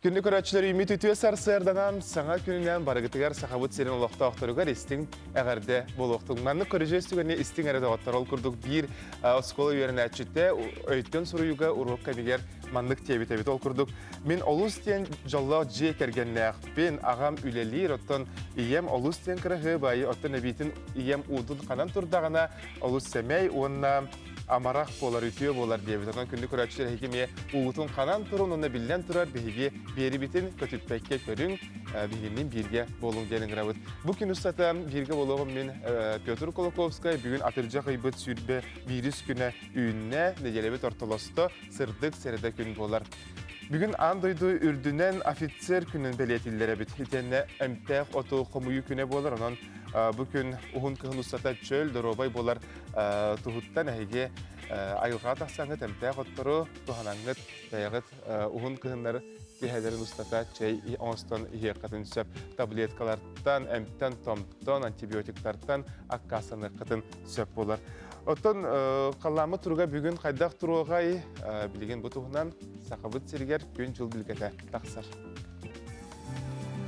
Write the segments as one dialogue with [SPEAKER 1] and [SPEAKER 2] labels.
[SPEAKER 1] Күндү көрөөччүлэр үүммүт үтүө сарсыарданан саҥа күнүнэн барыгытыгар Сахабыт сирин олохтоохторугар истиҥ эҕэрдэ буолуохтун. Маннык көрүдьүөс түгэни истиҥ эрэ доҕоттор. Ол курдук биир оскуола үөрэнээччитэ өйтөн суруйууга уруок кэмигэр маннык диэбит эбит. Ол курдук мин олус диэн дьоллоох дьиэ кэргэннээхпин, аҕам үлэлиир, оттон ийэм олус диэн кыраһыабай, оттон эбиитин ийэм уутун ханан турдаҕына олус сэмэй уонна амарах буолар, үтүө буолар диэбит. Онон күндү көрөөччүлэр эһиги эмиэ уутун ханан турун уонна биллэн турар биһиги биэрибитин көтүппэккэ көрүҥ, биһигинниин бииргэ буолуҥ диэн ыҥырабыт. Бу күн устата бииргэ буолуоҕум мин Петр Кулаковскай бүгүн атырдьах ыйбыт 21 күнэ үүннэ, нэдиэлэбит ортолосто, сырдык сэрэдэ күн буолар. Бүгүн аан дойду үрдүнэн офицер күнүн бэлиэтиллэр эбит. Итиэннэ эмтээх оту хомуйуу күнэ буолар. Онон бу күн уһун кыһын устата чөл, доруобай буолар туһуттан эһиги айылҕаҕа тахсаҥҥыт эмтээх оттору туһанаҥҥыт бэйэҕит уһун кыһыннары киэһэлэрин устата чэй оҥостон иһиэххитин сөп. Таблеткалартан, эмтэн-томтон, антибиотиктартан аккаастаныаххытын сөп буолар. Оттон халлааммыт туруга бүгүн хайдах туруоҕай? Билигин бу туһунан Сахабыт сиригэр күн-дьыл билгэтэ тахсар.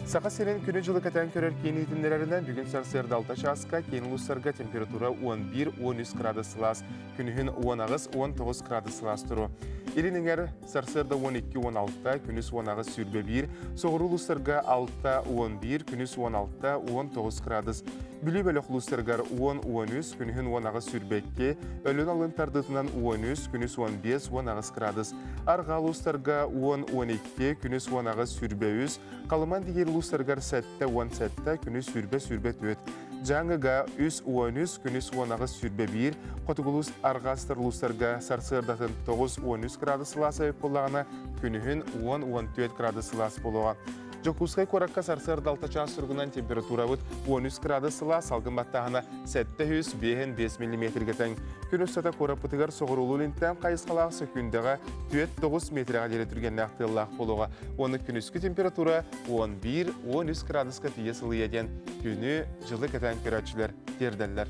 [SPEAKER 1] Саха сирин күнү-дьылы кэтээн көрөр киин иһитиннэрэринэн бүгүн сарсыарда 6 чааска киин улуустарга температура 11-13 градус сылаас, күнүһүн 18-19 градус сылаас туруо. Илин эҥэр сарсыарда 12-16, күнүс 18-21, соҕуруу улуустарга 6-11, күнүс 16-19 градус. Бүлүү бөлөх улуустарыгар 10-13, күнүһүн 18-22, Өлүн алын тардыытынан 13, күнүс 15-18 градус. Арҕаа улуустарга 10-12, күнүс 18-23, Халыман дигиир улуустарыгар 7-17, күнүс 20-24. Дьааҥыга 3-13, күнүс 18-21, Хотугу улуус арҕаа сытар улуустарга сарсыардатын 9-13 градус сылаас эбит буоллаҕына, күнүһүн 10-14 градус сылаас буолуоҕа. Дьокуускай куоракка сарсыарда 6 чаас суругунан температурабыт 13 градус сылаас, салгын баттааһына 705 миллиметргэ тэҥ. Күн устата куораппытыгар соҕуруулуу илинтэн хайысхалаах сөкүүндэҕэ 4-9 метрэҕэ диэри түргэннээх тыаллаах буолуоҕа. Уонна күнүскү температура 11-13 градуска тиийэ сылыйа диэн күнү, дьылы кэтээн көрөөччүлэр тиэрдэллэр.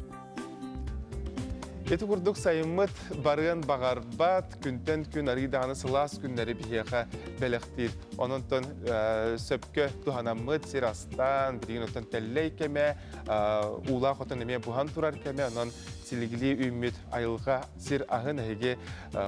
[SPEAKER 1] Ити курдук сайыммыт барыан баҕарбат, күнтэн күн арыый даҕаны сылаас күннэри биһиэхэ бэлэхтиир. Ононтон сөпкө туһанаммыт сир астаан, билигин оттон тэллэй кэмэ, уулаах отон эмиэ буһан турар кэмэ, онон силигилии үүммүт айылҕа сир аһын эһиги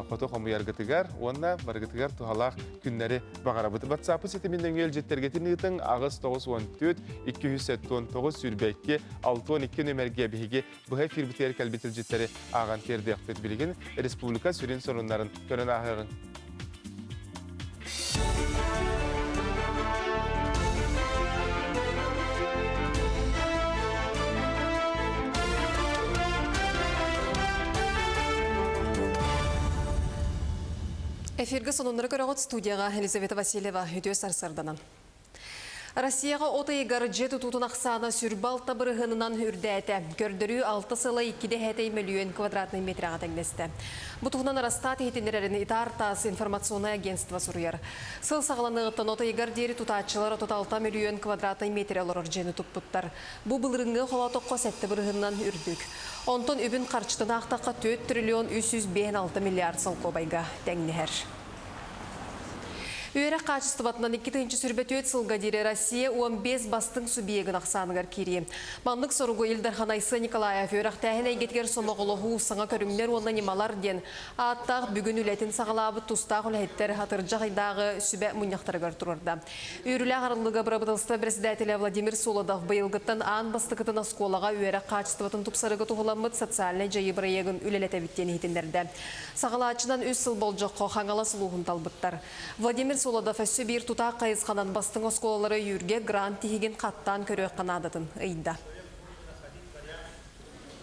[SPEAKER 1] хоту хомуйаргытыгар уонна барыгытыгар туһалаах күннэри баҕарабыт. WhatsApp ситимин нөҥүө илдьиттэргитин ыытыҥ 8 94 279 22 62 нүмергэ биһиги быһа эфирбитигэр кэлбит илдьиттэри ааҕан тиэрдиэхпит. Билигин республика сүрүн сонуннарын көрөн ааһыаҕыҥ.
[SPEAKER 2] Эфиргэ сонуннары көрөҕүт студияҕа Елизавета Васильева үтүө сарсыарданан. Россияҕа от ыйыгар дьиэ тутуутун ахсаана 26 бырыһыанынан үрдээтэ. Көрдөрүү 6 сыла 2,5 мөлүйүөн квадратнай метрэҕэ тэҥнэстэ. Бу туһунан Росстат иһитиннэрэрин ИТАР-ТАСС информационнай агентство суруйар. Сыл саҕаланыаҕыттан от ыйыгар диэри тутааччылар 36 мөлүйүөн квадратнай метрэ олорор дьиэни туппуттар. Бу былырыыҥҥы холоотоххо 7 бырыһыанынан үрдүк. Онтон үбүн харчытын аахтахха 4 триллион 356 миллиард солкуобайга тэҥнэһэр. Үөрэх хаачыстыбатынан 2024 сылга диэри Россия 15 бастыҥ субъегын ахсааныгар киириэ. Маннык соругу Ил Дархан Айсен Николаев үөрэхтээһин эйгэтигэр сомоҕолоһуу, саҥа көрүҥнэр уонна ньымалар диэн ааттаах бүгүн үлэтин саҕалаабыт тустаах үлэһиттэр атырдьах ыйдааҕы сүбэ мунньахтарыгар туруорда. Үөрүүлээх арыллыыга бырабыыталыстыба председателэ Владимир Солодов быйылгыттан аан бастакытын оскуолаҕа үөрэх хаачыстыбатын тупсарыыга туһуламмыт социальнай дьайыы бырайыагын үлэлэтэбит диэн иһитиннэрдэ. Саҕалааччынан үс сыл болдьоххо Хаҥалас улууһун талбыттар. Владимир Солодов өссө биир тутаах хайысханан бастыҥ оскуолалары өйүүргэ грант тиһигин хаттаан көрүөххэ наадатын ыйда.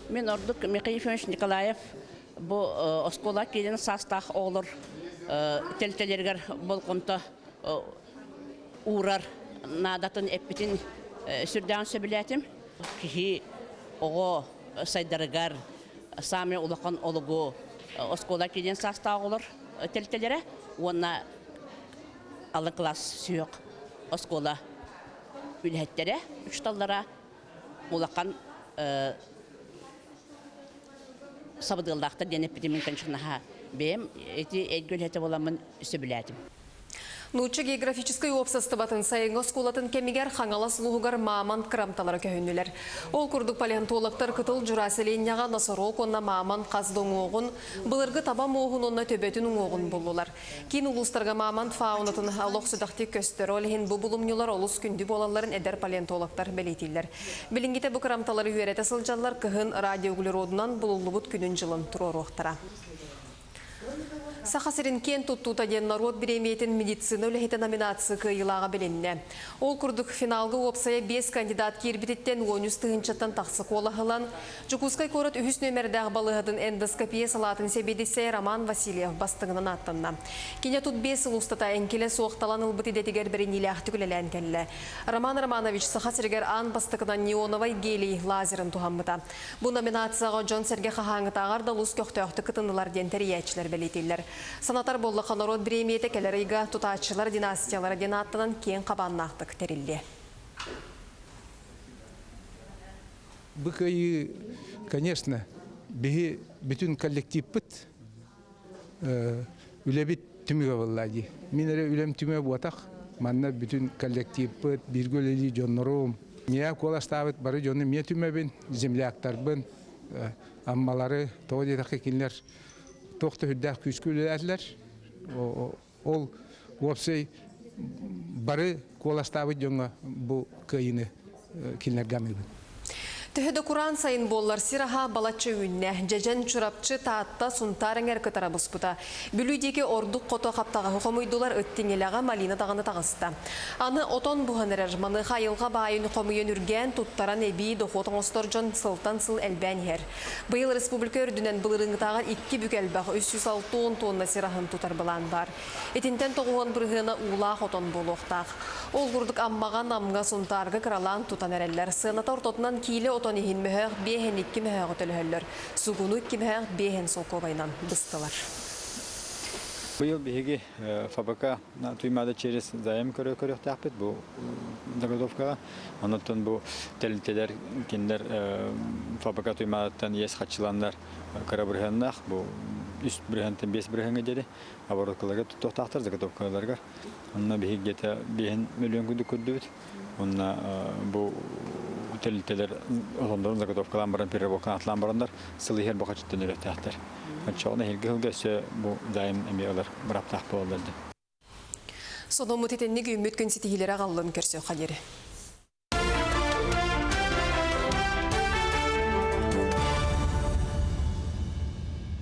[SPEAKER 3] Мин ордук Михаил Ефимович Николаев бу оскуола киирэн саастаах оҕолор тэлтэлэригэр болҕомто уурар наадатын эппитин сүрдээҕин сөбүлээтим. Киһи оҕо сайдарыгар саамай улахан олугу оскуола киирэн саастаах оҕолор тэлтэлэрэ уонна алын кылаас сүһүөх оскуола үлэһиттэрэ, учууталлара улахан сабыдыаллаахтар диэн эппитим мин конечно наһаа бэйэм ити эйгэ үлэһитэ буоламмын сөбүлээтим.
[SPEAKER 2] Нуучча географическай уопсастыбатын сайыҥҥы оскуолатын кэмигэр Хаҥалас улууһугар мамонт кырамталара көһүннүлэр. Ол курдук палеонтологтар Кытыл Дьура сэлиэнньэҕэ носорог уонна мамонт хас да уҥуоҕун, былыргы таба муоһун уонна төбөтүн уҥуоҕун буллулар. Киин улуустарга мамонт фаунатын олох сэдэхтик көстөр, ол иһин бу булумньулар олус күндү буолалларын эдэр палеонтологтар бэлиэтииллэр. Билиҥҥитэ бу кырамталары үөрэтэ сылдьаллар, кыһын радиоуглеродунан булуллубут күнүн-дьылын туруоруохтара. Саха сирин киэн туттуута диэн норуот бириэмийэтин медицина үлэһитэ номинация кыайыылааҕа билиннэ. Ол курдук финалга уопсайа 5 кандидат киирбититтэн 13 тыһыынчаттан тахса куолаһылан, Дьокуускай куорат үһүс нүөмэрдээх балыыһатын эндоскопия салаатын сэбиэдиссэйэ Роман Васильев бастыҥынан ааттанна. Кини 35 сыл устата эҥкилэ суох талан ылбыт идэтигэр бэриниилээхтик үлэлээн кэллэ. Роман Романович Саха сиригэр аан бастакынан неоновай гелий лазерын туһаммыта. Бу номинацияҕа дьон-сэргэ хаһааҥҥытааҕар да олус көхтөөхтүк кытыннылар диэн тэрийээччилэр бэлиэтииллэр. Санатар буоллахха, норуот бириэмийэтэ кэлэр ыйга тутааччылар династиялара диэн ааттанан киэҥ хабааннаахтык тэриллиэ.
[SPEAKER 4] Бу кыайыы, конечно, биһи бүтүн коллективпыт үлэбит түмүгэ буолла дии. Мин эрэ үлэм түмүгэ буотах. Манна бүтүн коллективпыт, бииргэ үлэлии дьоннорум, Миэхэ куоластаабыт бары дьону эмиэ түмэбин, земляктарбын, аммалары, тоҕо диэтэххэ кинилэр туох да үрдээх күүскэ үлэлээтилэр. Ол уопсай бары куоластаабыт дьоҥҥо бу кыайыыны кинилэргэ аныыбын.
[SPEAKER 2] Төһө да кураан сайын буоллар сир аһа балачча үүннэ. Дьэдьэн, Чурапчы, Таатта, Сунтаар эҥэр кытара буспута. Бүлүү диэки ордук хото хаптаҕаһы хомуйдулар, ыт тиҥилэҕэ малина даҕаны таҕыста. Аны отон буһан эрэр. Маныаха айылҕа баайын хомуйан үргээн, туттаран эбии дохуот оҥостор дьон сылтан сыл элбээн иһэр. Быйыл республика үрдүнэн былырыыҥҥытааҕар икки бүк элбэх 360 тонна сир аһын тутар былаан баар. Итинтэн тоҕуһуон бырыһыана уулаах отон буолуохтаах. Ол курдук Аммаҕа, Намҥа, Сунтаарга кыралаан тутан эрэллэр. Сыаната ортотунан киилэ отон иһин мөһөөх биэһэн икки мөһөөҕү төлөһөллөр. Сугуну икки мөһөөх биэһэн солкуобайынан быстылар.
[SPEAKER 5] Быйыл биһиги ФБК Туймаада через заем көрүөхтээхпит бу заготовкаҕа. Онон бу тэрилтэлэр кинилэр ФБК Туймаадаттан иэс хаччыланнар кыра бырыһыаннаах бу үс бырыһыантан биэс бырыһыаҥҥа диэри обороткаларга туттуохтаахтар заготовкаларыгар. Онно биһиги где-то биэһин миллион курдук көрдүбүт. Онно бу тэрилтэлэр отоннорун заготовкалаан баран переработканы атлаан бараннар сыл иһэр бохочуттан үлэттээхтэр. Оччоҕуна эһиилги сылга өссө бу займ эмиэ ылар бырааптаах буолаллар диэн.
[SPEAKER 2] Содоммут итинник үүммүт күн ситиһиилэрэ аҕаллын көрсүөххэ диэри.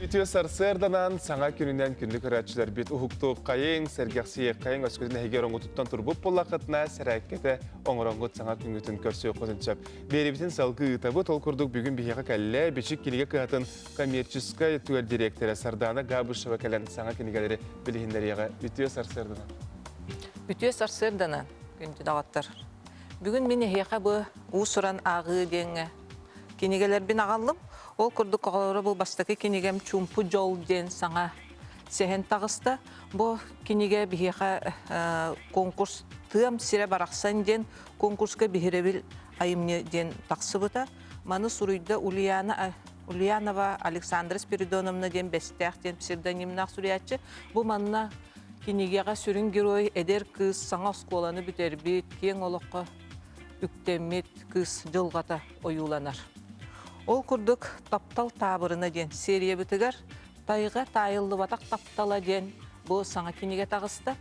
[SPEAKER 1] Үтүө сарсыарданан саҥа күнүнэн күндү көрөөччүлэрбит уһуктуоххайыҥ, сэргэхсийиэххэйиҥ, өскөтүн эһиги ороҥҥутуттан турбут буоллаххытына, сэрээккэтэ оҥороҥҥут саҥа күҥҥүтүн көрсүөххүтүн сөп. Биэриибитин салгыы ыытабыт. Ол курдук бүгүн биһиэхэ кэллэ Бичик кинигэ кыһатын коммерческай түгэл дириэктэрэ Сардаана Габышева кэлэн саҥа кинигэлэри билиһиннэриэҕэ. Үтүө сарсыарданан.
[SPEAKER 6] Үтүө сарсыарданан, күндү доҕоттор. Бүгүн мин эһиэхэ бу уус-уран ааҕыы диэҥҥэ кинигэлэрбин аҕаллым. Ол курдук оҕолоро бу бастакы кинигэм Чуумпу дьол диэн саҥа сэһэн таҕыста. Бу кинигэ биһиэхэ конкурс Тыам сирэ барахсан диэн конкурска биһирэбил айымньы диэн тахсыбыта. Маны суруйда Ульяна Ульянова Александра Спиридоновна диэн Бэстээх диэн псевдонимнаах суруйааччы. Бу манна кинигэҕэ сүрүн герой эдэр кыыс саҥа оскуоланы бүтэрбит, киэҥ олоххо үктэммит кыыс дьылҕата ойууланар. Ол курдук «Таптал таабырына» диэн сериябытыгар «Тайҕа таайыллыбатах таптала» диэн бу саҥа кинигэ таҕыста.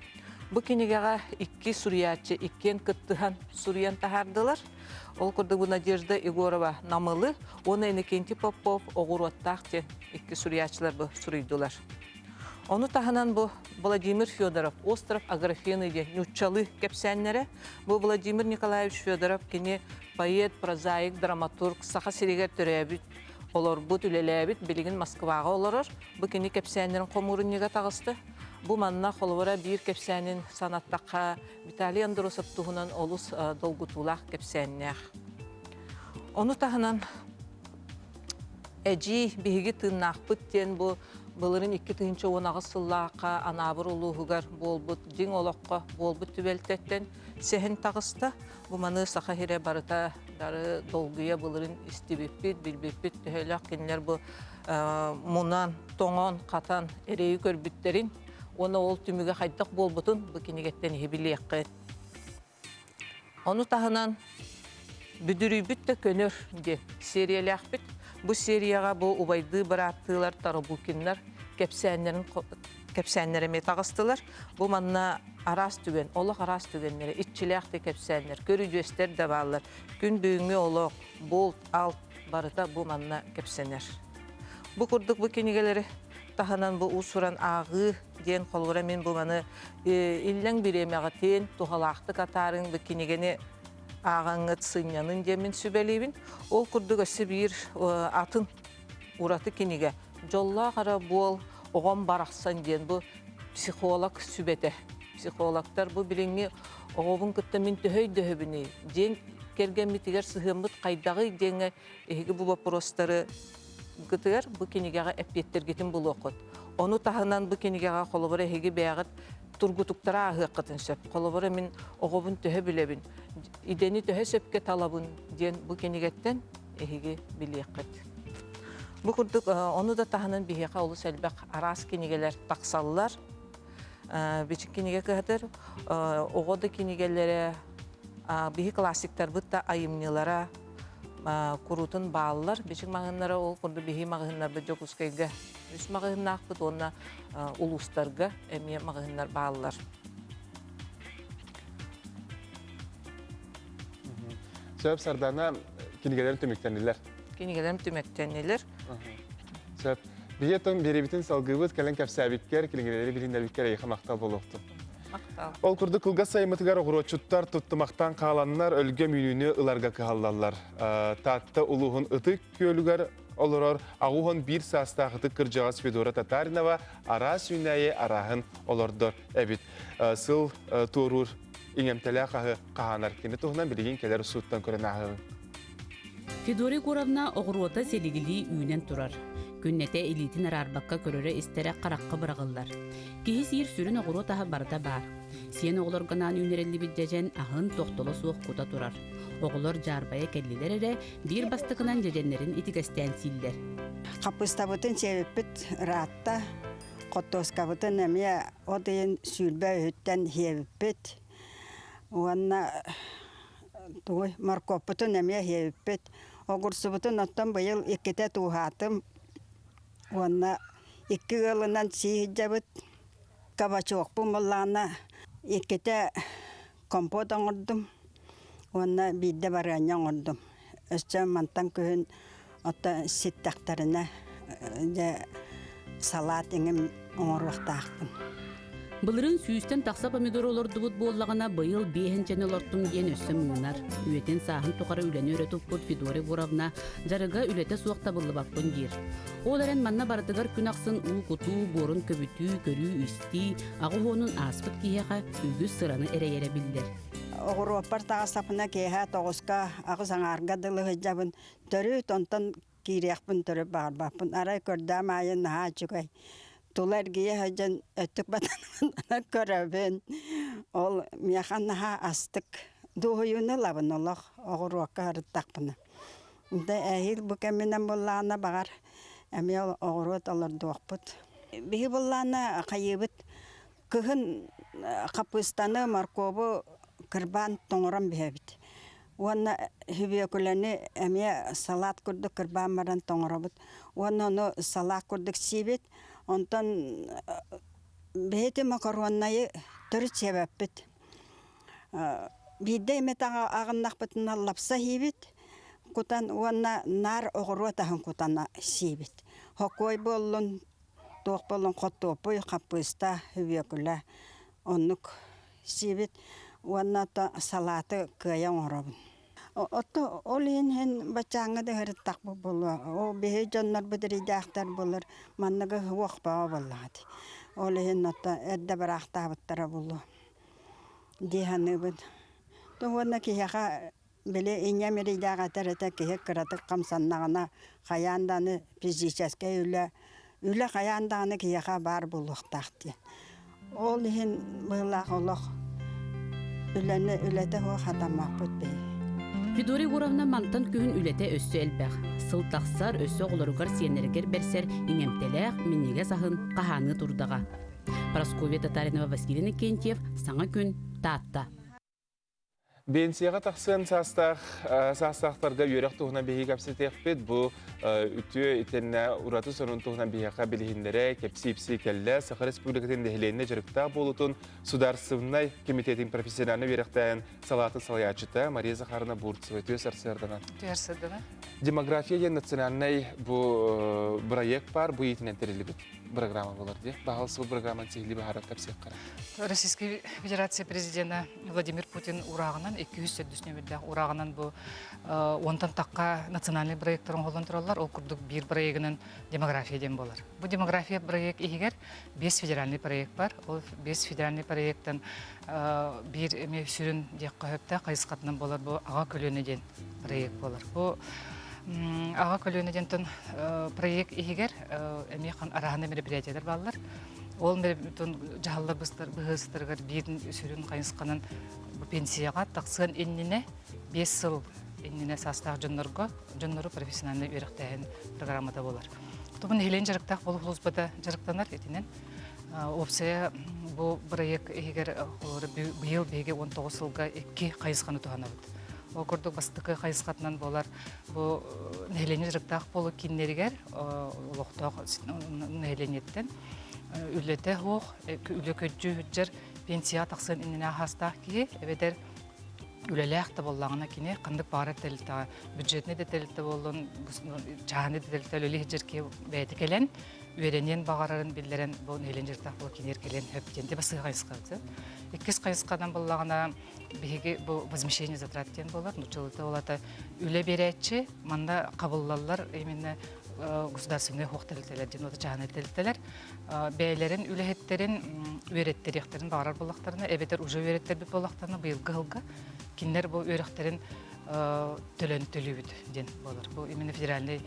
[SPEAKER 6] Бу кинигэҕэ икки суруйааччы иккиэн кыттыһан суруйан таһаардылар. Ол курдук бу Надежда Егорова «Намылы» уонна Иннокентий Попов «Оҕуруоттаах» диэн икки суруйааччылар бу суруйдулар. Ону таһынан бу Владимир Федоров «Остров Аграфены» диэн нууччалыы кэпсээннэрэ. Бу Владимир Николаевич Федоров кини поэт, прозаик, драматург, Саха сиригэр төрөөбүт, олорбут, үлэлээбит, билигин Москваҕа олорор. Бу кини кэпсээннэрин хомуурунньуга таҕыста. Бу манна холобура биир кэпсээнин санаттахха Виталий Андросов туһунан олус долгутуулаах кэпсээннээх. Ону таһынан Эдьиий, биһиги тыыннаахпыт диэн бу былырын 2018 сыллаахха Анаабыр улууһугар буолбут дьиҥ олоххо буолбут түбэлтэттэн сэһэн таҕыста. Бу маны Саха сирэ барыта дары долгуйа былырын истибиппит, билбиппит төһөлөөх кинилэр бу мунан, тоҥон, хатан эрэйи көрбүттэрин. Уонна ол түмүгэ хайдах буолбутун бу кинигэттэн иһи билиэххит. Ону таһынан Бүдүрүйбүт да көнөр диэн сиэрийэлээхпит. Бу серияҕа бу убайдыы бырааттыылар Тарабукиннар кэпсээннэрин кэпсээннэр эмиэ таҕыстылар. Бу манна араас түгэн, олох араас түгэннэрэ, иччилээх да кэпсээннэр, көрүдьүөстэр да бааллар. Күн бүгүҥҥү олох, булт, алт барыта бу манна кэпсэнэр. Бу курдук бу кинигэлэри таһынан бу уус-уран ааҕыы диэн холобура мин бу маны иллэҥ бириэмэҕитин туһалаахтык атаарыҥ бу кинигэни ааҕаҥҥыт сынньанын диэммин сүбэлиибин. Ол курдук өссө биир атын ураты кинигэ «Дьоллоох эрэ буол, оҕом барахсан» диэн бу психолог сүбэтэ. Психологтар бу билиҥҥи оҕобун кытта мин төһө өйдөһөбүнүй диэн кэргэммитигэр сыһыаммыт хайдаҕый диэҥҥэ эһиги бу боппуруостары гытыгар бу кинигэҕэ эппиэттэргитин булуоххут. Ону таһынан бу кинигэҕэ холобур эһиги бэйэҕит тургутуктара ааһыаххытын сөп. Холобура мин оҕобун төһө билэбин, идэни төһө сөпкө талабын диэн бу кинигэттэн эһиги билиэххит. Бу курдук ону да таһынан биһиэхэ олус элбэх араас кинигэлэр тахсаллар. Бичик кинигэ кыһатыр оҕо да кинигэлэрэ, биһи классиктарбыт да айымньылара куруутун бааллар. Бичик маҕаһыыннара ол курдук биһи маҕаһыыннарбыт Дьокуускайга үс маҕаһыыннаахпыт уонна улуустарга эмиэ маҕаһыыннар бааллар.
[SPEAKER 1] Сөп, Сардана, кинигэлэрин түмүктэннилэр.
[SPEAKER 6] Кинигэлэрим түмүктэннилэр.
[SPEAKER 1] Сөп. Биһи оттон биэрэбитин салгыыбыт, кэлэн кэпсээбиккэр, кинигэлэри билиннэрбиккэр эйиэхэ махтал буолуохтун.
[SPEAKER 6] Махтал.
[SPEAKER 1] Ол курдук кылгас сайыммытыгар оҕуруотчуттар туттумахтан хааланнар өлгөм үүнүүнү ыларга кыһаллаллар. Таатта улууһун Ытык Күөлүгэр олорор 81 саастаах ытык кырдьаҕас Федора Татаринова араас үүнээйи арааһын олордор эбит. Сыл туоруур иҥэмтэлээх аһы хаһаанар кини туһунан билигин кэлэр сууттан көрөн ааһыаҕыҥ.
[SPEAKER 7] Федора Егоровна оҕуруота силигилии үүнэн турар. Күннэтэ илиитин араарбакка көрөрө-истэрэ харахха быраҕыллар. Киһи сиир сүрүн оҕуруот аһа барыта баар. Сиэн оҕолорго анаан үүнэриллибит дьэдьэн аһын тохтоло суох кута турар. Оҕолор дьаарбайа кэллилэр эрэ, биир бастакынан дьэдьэннэрин итигэстээн сииллэр.
[SPEAKER 8] Хаппыыстабытын сиэбиппит ыраатта. Хортуоскабытын эмиэ от ыйын 20 үһүттэн сиэбиппит. Уонна тугуй, моркуоппутун эмиэ сиэбиппит. Огурсубутун оттон быйыл иккитэ тууһаатым. Уонна икки ыалынан сии сылдьабыт. Кабачокпун буллаҕына иккитэ компот оҥордум уонна биирдэ барыанньа оҥордум. Өссө мантан күһүн оттон ситтэхтэринэ дьэ салаат иҥин оҥоруохтаахпын.
[SPEAKER 7] Былырыын сүүстэн тахса помидор олордубут буоллаҕына, быйыл биэһинчэни олортум диэн өссө мыынар. Үйэтин сааһын тухары үлэни өрө туппут Федора Егоровна дьарыга үлэтэ суох табыллыбаппын диир. Ол эрэн манна барытыгар күн ахсын уу кутуу, буорун көбүтүү, көрүү-истии, аҕа уонун ааспыт киһиэхэ үгүс сыраны эрэйэрэ биллэр.
[SPEAKER 8] Оҕуруоппар таҕыстахпына киэһэ тоҕуска аҕыс аҥаарга дылы сылдьабын. Төрүт онтон киириэхпин төрүт баҕарбаппын. Арай көрдөм аайы наһаа үчүгэй. Тула эргийэ сылдьан өттүк батанан көрөбүн. Ол миэхэ наһаа астык. Дуоһуйууну ылабын олох оҕуруокка сырыттахпына. Дэ эһиил бу кэминэн буоллаҕына баҕар эмиэ оҕуруот олордуохпут. Биһи буоллаҕына хайыыбыт Кыһын хаппыыстаны, моркуобу кырбаан тоҥорон биһэбит. Уонна сүбүөкүлэни эмиэ салаат курдук кырбаан баран тоҥоробут. Уонна ону салаат курдук сиибит. Онтон биһити макароннайы төрүт сиэбэппит. Биирдэ эмит аҕыннахпытына лапса сиибит кутан уонна наар оҕуруот аһын кутан сиибит. Хокуой буоллун, Туох буоллун хортуоппуй, хаппыыста, сүбүөкүлэ оннук сиибит уонна салааты кыайа оҥоробун. Отто ол иһин иһин баччааҥҥа да ыһырыттахпыт буолуо. Ол биһи дьоннорбут эрэйдээхтэр буолар манныгы уох бөҕө буоллаҕа дии. Ол иһин отто эрдэ бараахтаабыттара буолуо дии саныыбын. Уонна киһиэхэ Били инньэм эрэйдээх этэр этэ киһи кыратык хамсаннаҕына хайаан даҕаны физическэй үлэ үлэ хайаан даҕаны киһиэхэ баар буолуохтаах диэн. Ол иһин быһыылаах олох үлэни үлэтэ суох хатаммаппыт биһиги.
[SPEAKER 7] Федора Егоровна мантан күһүн үлэтэ өссө элбэх. Сыл тахсар, өссө оҕолоругар сиэннэригэр бэрсэр иҥэмтэлээх, минньигэс аһын хаһааныы турдаҕа. Прасковья Татаринова, Василий Иннокентьев, Саҥа күн, Таатта.
[SPEAKER 1] Биэнсийэҕэ тахсыан саастаах саастаахтарга үөрэх туһунан биһиги кэпсэтиэхпит. Бу үтүө итиннэ ураты сонун туһунан биһиэхэ билиһиннэрэ кэпсии-ипсии кэллэ. Саха Республикатын нэһилиэнньэ дьарыктаах буолуутун Судаарыстыбаннай кэмитиэтин профессиональнай үөрэхтээһин салаатын салайааччыта Мария Захаровна Бурцева үтүө сарсыарданан.
[SPEAKER 6] Үтүө сарсыарданан.
[SPEAKER 1] Демография диэн национальнай бу бырайыак баар, бу иитинэн тэриллибит программа болар дии. Баһылыс бу программаны сиһилии баһарар кэпсиэххэ.
[SPEAKER 9] Российскай Федерация президена Владимир Путин урааҕынан 204 нөмүрдээх урааҕынан бу уонтан тахха национальный проекттар оҥоһуллан тураллар. Ол курдук биир проегынан демография диэн буолар. Бу демография проект иһигэр биэс федеральный проект бар. Ол биэс федеральный проекттан биир эмиэ сүрүн диэххэ сөптөөх хайысхатынан буолар бу аҕа көлүөнэ диэн проект буолар. Бу аҕа көлүөнэ диэнтэн проект иһигэр эмиэ араһаны мероприятиялар бааллар. Ол дьаһаллар быһыыстарыгар биир сүрүн хайысханан бу пенсияҕа тахсыан иннинэ 5 сыл иннинэ саастаах дьоннорго дьоннору профессиональнай үөрэхтээһин программата буолар. Тобун нэһилиэн дьарыктаах болу службата дьарыктанар итинэн опция бу проект иһигэр быйыл биһиги 19 сылга икки хайысханы туһанабыт. Ол курдук бастакы хайысхатынан буолар бу нэһилиэнньэ дьарыктаах буолуу кииннэригэр олохтоох нэһилиэнньэттэн үлэтэ суох, үлэ көддьүү сылдьар пенсияҕа тахсыан иннинэ хаастаах киһи эбэтэр үлэлээх да буоллаҕына кини ханнык баҕарар тэрилтэҕэ бюджетнай да тэрилтэ буоллун чааһынай да тэрилтэ үлэлии сылдьар киһи бэйэтэ кэлэн үөрэниэн баҕарарын биллэрэн бу нэһилиэнньэ дьарыктаах буолуу киниэр кэлэн хөп диэн бастакы хайысхабыт. Иккис хайысханан буоллаҕына биһиги бу возмещение затрат диэн буолар нууччалыыта ол аата үлэ биэрээччи манна хабыллаллар именно государственный хуох тэрилтэлэр диэн уота чааһынай тэрилтэлэр бэйэлэрин үлэһиттэрин үөрэттэриэхтэрин баҕарар буоллахтарына эбэтэр уже үөрэттэрбит буоллахтарына быйылгы сылга кинилэр бу үөрэхтэрин төлөн төлүүбүт диэн буолар. Бу именно федеральный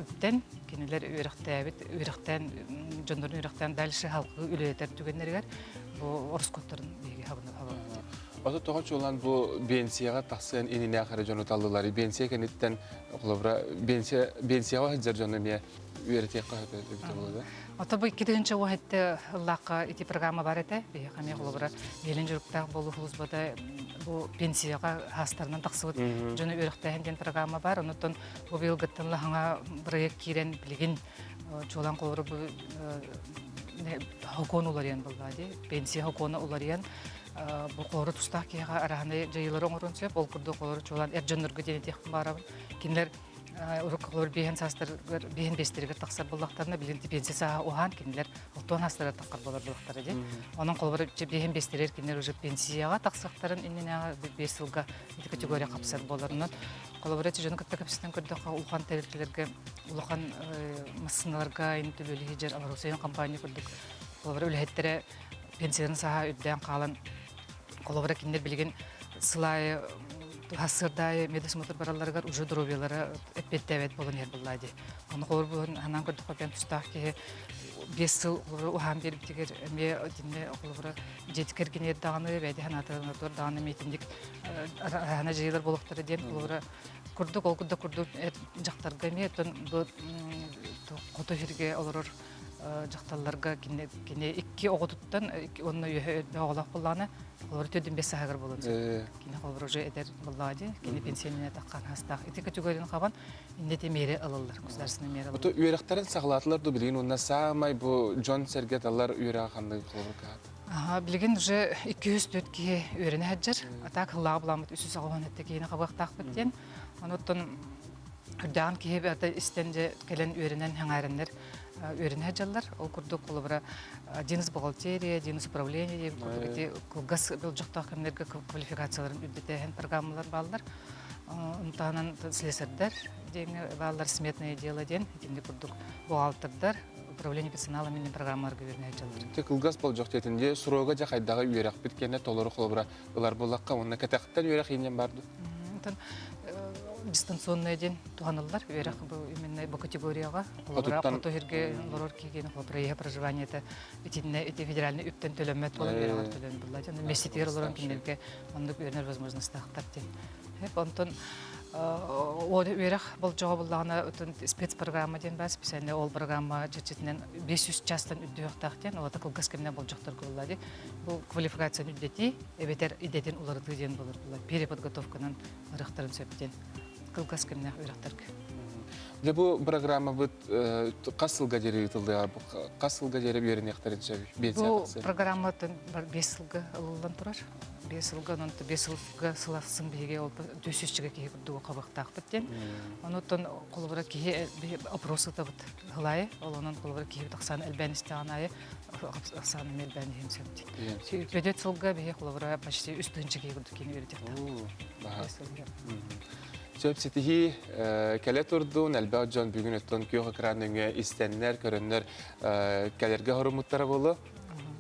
[SPEAKER 9] үптэн кинилэр үөрэхтээбит үөрэхтээн дьоннорун үөрэхтээн дальше халкы үлэлэтэр түгэннэригэр бу ороскуоттарын биһиги хабынып хабабыт.
[SPEAKER 1] Ото тоҕо чуолаан бу биэнсийэҕэ тахсыан ининээх эрэ дьону таллылар. Биэнсийэ кэнниттэн холобура биэнсийэ биэнсийэҕэ сылдьар дьону эмиэ үөрэтиэххэ сөп эбитэ буолуо да?
[SPEAKER 9] Ото бу 2017 ыллаахха ити программа бар этэ. Биһиэхэ эмиэ холобура биэлин дьарыктаах буолуу службата бу пенсияҕа хаастарынан тахсыбыт дьону үөрэхтээһин диэн программа бар. Онуттан бу быйылгыттан лаһаҥа проект киирэн билигин чуолаан холобура бу хокуон уларыйан буолла дии. Пенсия хокуона уларыйан бу холобура тустаах киһиэхэ араһынай дьайыылары оҥоруон сөп. Ол курдук холобура чуолаан эр дьоннорго диэн этиэхпин баарабын. Кинилэр урукку холобур биэһэн саастарыгар биэһэн биэстэригэр тахсар буоллахтарына билигин пенсия сааһа уһаан кинилэр алтуон саастарыгар таххар буолар буоллахтара дии. Онон холобур биэһэн биэстэригэр кинилэр уже пенсияҕа тахсыахтарын иннинээҕи биэс сылга ити категория хапсар буоларынан холобура дьону кытта кэпсэтэн көрдөххө улахан тэрилтэлэргэ улахан массыыналарга ин төлүөлүһү дьэр Алроса компания курдук холобура үлэһиттэрэ пенсияларын сааһа үрдээн хаалан холобура кинилэр билигин сыл аайы сарсыардаайы медосмотр баралларыгар уже здоровьелара эппиэттээбэт буолан иһэр буоллаа дии. Ону холобур ханаан көрдөххө бэйэм тустаах киһи биэс сыл холобура уһаан биэрбитигэр эмиэ итиннэ холобура дьиэтигэр киниэр даҕаны бэйэтэ санаатыгар даҕаны эмиэ итинник араһана дьайыылар буолуохтара диэн холобура курдук ол курдук курдук дьахтарга эмиэ оттон бу хоту сиргэ олорор дьахталларга кини кини икки оҕотуттан уонна үөһэ элбэх оҕолоох буоллаҕына холобура төрдүн бэс сааһыгар буолуон сөп. Кини холобура уже эдэр буоллаҕа дии. Кини пенсионер таххан хастаах. Ити категорияны хабан иннити миэрэ ылаллар, государственный миэрэ
[SPEAKER 1] ылаллар. Үөрэхтэрин саҕалаатылар ду билигин уонна саамай бу дьон-сэргэ талар үөрэҕэ ханнык холобур каат?
[SPEAKER 9] Билигин уже 204 киһи үөрэнэ сылдьар. А так хыллааҕы буламмыт 387 киһини хабыахтаахпыт диэн. Онуттан үрдэҕин киһи бэйэтэ истэн дьэ кэлэн үөрэнэн сэҥээрэннэр үөрэнэ сылдьаллар. Ол курдук холобура Динс бухгалтерия, Динс управление диэн курдук ити кылгас болдьохтоох кэмнэргэ квалификацияларын үрдэтээһин программалар бааллар. Ону таһынан слесардар диэҥҥэ бааллар сметное дело диэн итинник курдук бухгалтердар управление персоналом диэн программаларга үөрэнэ сылдьаллар.
[SPEAKER 1] Ити кылгас болдьох диэтин дии срога дьэ хайдаҕы үөрэхпит кэннэ толору холобура ылар буоллахха уонна кэтэхтэн үөрэх иинэн бар дуу?
[SPEAKER 9] Онтон дистанционное диэн туһаныллар үөрэх бу именно бу категорияҕа холобура хоту сиргэ олорор киһи проезд проживаниета итиннэ ити федеральный үптэн төлөммөт буолан үөрэҕэр төлөөн булла дьон миэстэтигэр олорон кинилэргэ оннук үөрэнэр возможностаахтар диэн онтон. Үөрэх болдьоҕо буллаҕына спецпрограмма диэн баар, специальный ол программа чэрчитинэн 500 чаастан үрдүөхтээх диэн, ол кылгас кэмнэ болдьохторго булла дии. Бу квалификацияны үрдэтии, эбэтэр идэтин уларытыы диэн болар була. Переподготовканан ырыхтарын сөп диэн кылгас кэмнээх үөрэхтэргэ.
[SPEAKER 1] Дьэ бу программабыт хас сылга диэри ыытыллыаҕа, хас сылга диэри үөрэниэхтэрин сөбүй?
[SPEAKER 9] Бу программатын 5 сылга ылыллан турар. 5 сылга, онон 5 сылга сыл ахсын биһиги ол 400 киһи курдугу хабыахтаахпыт диэн. Онуттан холобура киһи опрос ытабыт хылайы, ол онон холобура киһи тахсан элбээн истэҕин аайы ахсаан эмиэ элбээн иһин сөп диэн. Пөдөт сылга биһи холобура почти 3 тыһыынча киһи курдук киһини үөрэтиэхтээхпит.
[SPEAKER 1] Сөп ситиһии кэлэ турдун, элбэх дьон бүгүн өттөн күөх экран нөҥүө истэннэр, көрөннөр кэлэргэ хоруммуттара буолуо.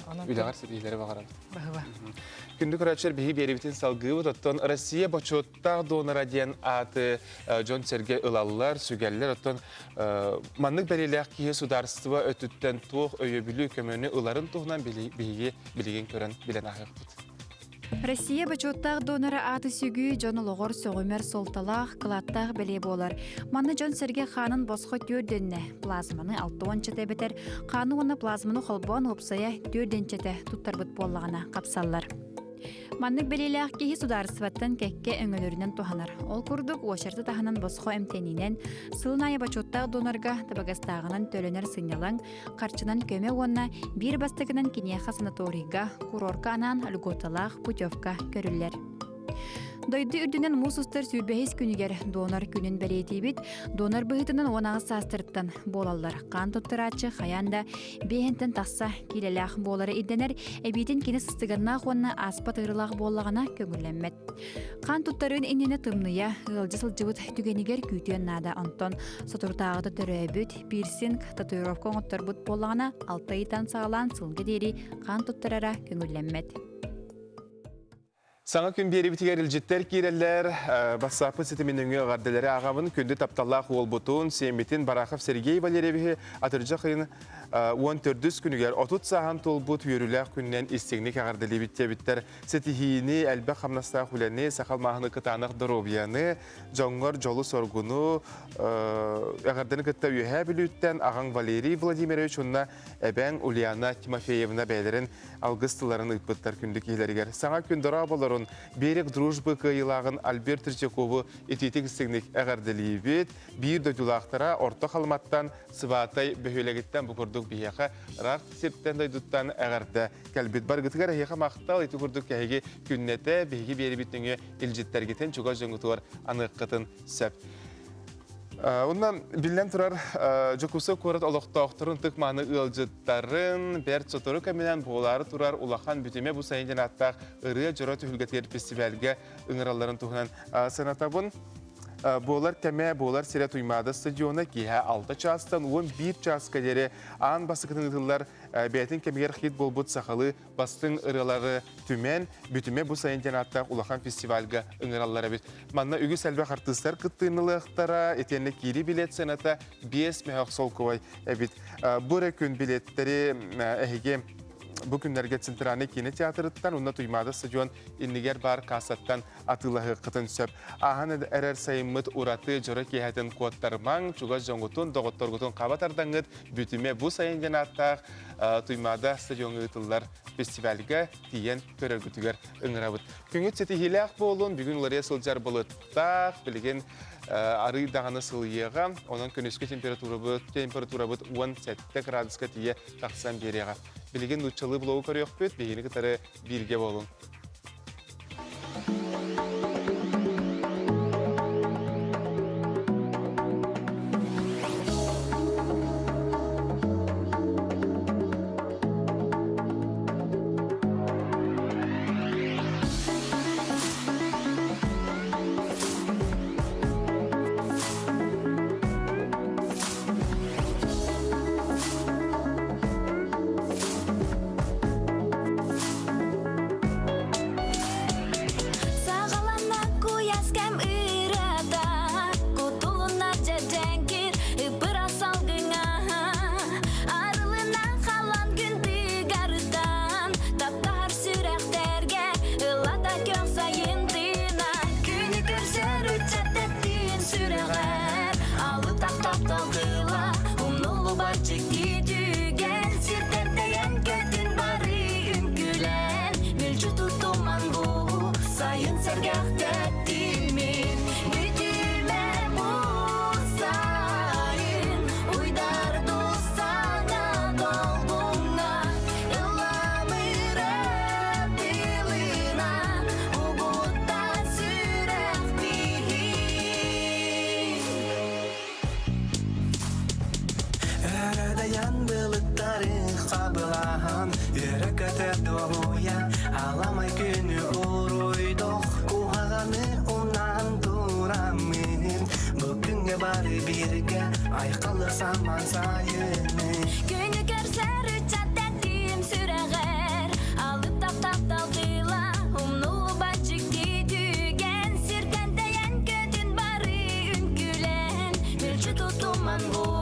[SPEAKER 1] Үлэҕэр ситиһиилэри баҕарабыт.
[SPEAKER 9] Баһыба.
[SPEAKER 1] Күндү көрөөччүлэр, биһи биэрэбитин салгыыбыт. Оттон Россия бочуоттаах донора диэн ааты дьон-сэргэ ылаллар, сүгэллэр. Оттон маннык бэлиэлээх киһи судаарыстыба өттүттэн туох өйөбүлү, көмөнү ыларын туһунан биһиги билигин көрөн билэн ааһыахпыт.
[SPEAKER 10] Россия бочуоттаах донора ааты сүгүү дьон олоҕор сөҕүмэр суолталаах, кылааттаах бэлиэ буолар. Манна дьон-сэргэ хаанын босхо түөрдэннэ, плазманы 60 эбэтэр хааны уонна плазманы холбоон уопсайа түөрдэнчэтэ туттарбыт буоллаҕына хапсаллар. Маннык бэлиэлээх киһи судаарыстыбаттан кэккэ өҥөлөрүнэн туһанар. Ол курдук, уочараты таһынан босхо эмтэниинэн, сылын аайы бочуоттаах донорга табыгастааҕынан төлөнөр сынньалаҥ, харчынан көмө уонна биир бастакынан киниэхэ санаторийга, курорка анаан льготалаах путевка көрүллэр. Дойду үрдүнэн муус устар сүүрбэһис күнүгэр донор күнүн бэлиэтиибит. Донор быһыытынан 18 саастарыттан буолаллар. Хаан туттарааччы хайаан да биэһинтэн тахса киилэлээх буолара ирдэнэр, эбиитин кини сыстыганнаах уонна ааспат ыарыылаах буоллаҕына көҥүллэммэт. Хаан туттарыын иннинэ тымныйа, ыалдьа сылдьыбыт түгэнигэр күүтүөн наада. Онтон соторутааҕыта төрөөбүт, пирсинг, татуировка оҥотторбут буоллаҕына, алта ыйтан саҕалаан сылга диэри хаан туттарара көҥүллэммэт.
[SPEAKER 1] Саҥа күн биэрибитигэр илдьиттэр киирэллэр. Бассааппыт ситимин өҥүө эҕэрдэлэри ааҕабын. Күндү тапталлаах уолбутун, сиэммитин Барахов Сергей Валерьевиһи атырдьах ыйын 14 күнүгэр 30 сааһын туолбут үөрүүлээх күнүнэн истиҥник эҕэрдэлиибит диэбиттэр. Ситиһиини, элбэх хамнастаах үлэни, саха алмааһыны кытаанах доруобуйаны, дьоҥҥор дьолу-соргуну эҕэрдэни кытта Үөһээ Бүлүүттэн аҕаҥ Валерий Владимирович уонна эбээҥ Ульяна Тимофеевна бэйэлэрин алгыс тылларын ыыппыттар күндү киһилэригэр. Саҥа күн дорооболорун Берег дружбы кыайыылааҕын Альберт Третьякову итиитик истиҥник эҕэрдэлиибит. Биир дойдулаахтара Орто Халыматтан Сыбаатай бөһүөлэгиттэн бу курдук биһиэхэ ыраах сиртэн дойдуттан эҕэрдэ кэлбит. Баргытыгар эһиэхэ махтал ити курдук эһиги күннэтэ биһиги биэрибит нөҥүө илдьиттэргитин чугас дьоҥҥутугар аныаххытын сөп. Онно биллэн турар Дьокуускай куорат олохтоохторун ытык-мааны ыалдьыттарын бэрт сотору кэминэн буолаары турар улахан бүтүмэ бу сайын диэн ааттаах ырыа дьоро түһүлгэтигэр фестивальга ыҥыралларын туһунан санатабын. Буолар кэмэ, буолар сирэ Туймаада стадиона киэһэ 6 чаастан 11 чааска диэри аан бастакытын ыытыллар бэйэтин кэмигэр хит буолбут сахалыы бастыҥ ырыалары түмэн, бүтүмэ бу сайын диэн ааттаах улахан фестивальга ыҥыраллар эбит. Манна үгүс элбэх артыыстар кыттыыны ылыахтара, итиэннэ киири билет сыаната 5 мөһөх солкуобай эбит. Бу эрэ күн билеттэри эһиги бу күннэргэ Центральный кинотеатрыттан уонна Туймаада стадион иннигэр баар кассаттан атыылаһыаххытын сөп. Ааһан эрэр сайыммыт ураты дьоро киэһэтин куоттарымаҥ, чугас дьоҥҥутун, доҕотторгутун хаба тардаҥҥыт бүтүмэ бу сайын диэн ааттаах Туймаада стадиоҥҥа ыытыллар фестивальга тиийэн көрөргүтүгэр ыҥырабыт. Күҥүт ситиһиилээх буолун, бүгүн уларыйа сылдьар былыттаах, билигин арыый даҕаны сылыйыаҕа, онон күнүскү температурабыт, температурабыт 17 градуска тиийэ тахсан биэриэҕэ. Билигин нууччалыы блогу көрүөхпүт, биһигини кытары бииргэ буолуҥ.
[SPEAKER 11] Кэлэ бары бииргэ айхалы саман сайыны
[SPEAKER 12] Күнү көрсөр ыччат тэтим сүрэҕэр Алып таптал тыла умнуллубат дьикти түгэн Сиртэн тэйэн көтүн бары үҥкүүлээн Мүлчү тутуман бу.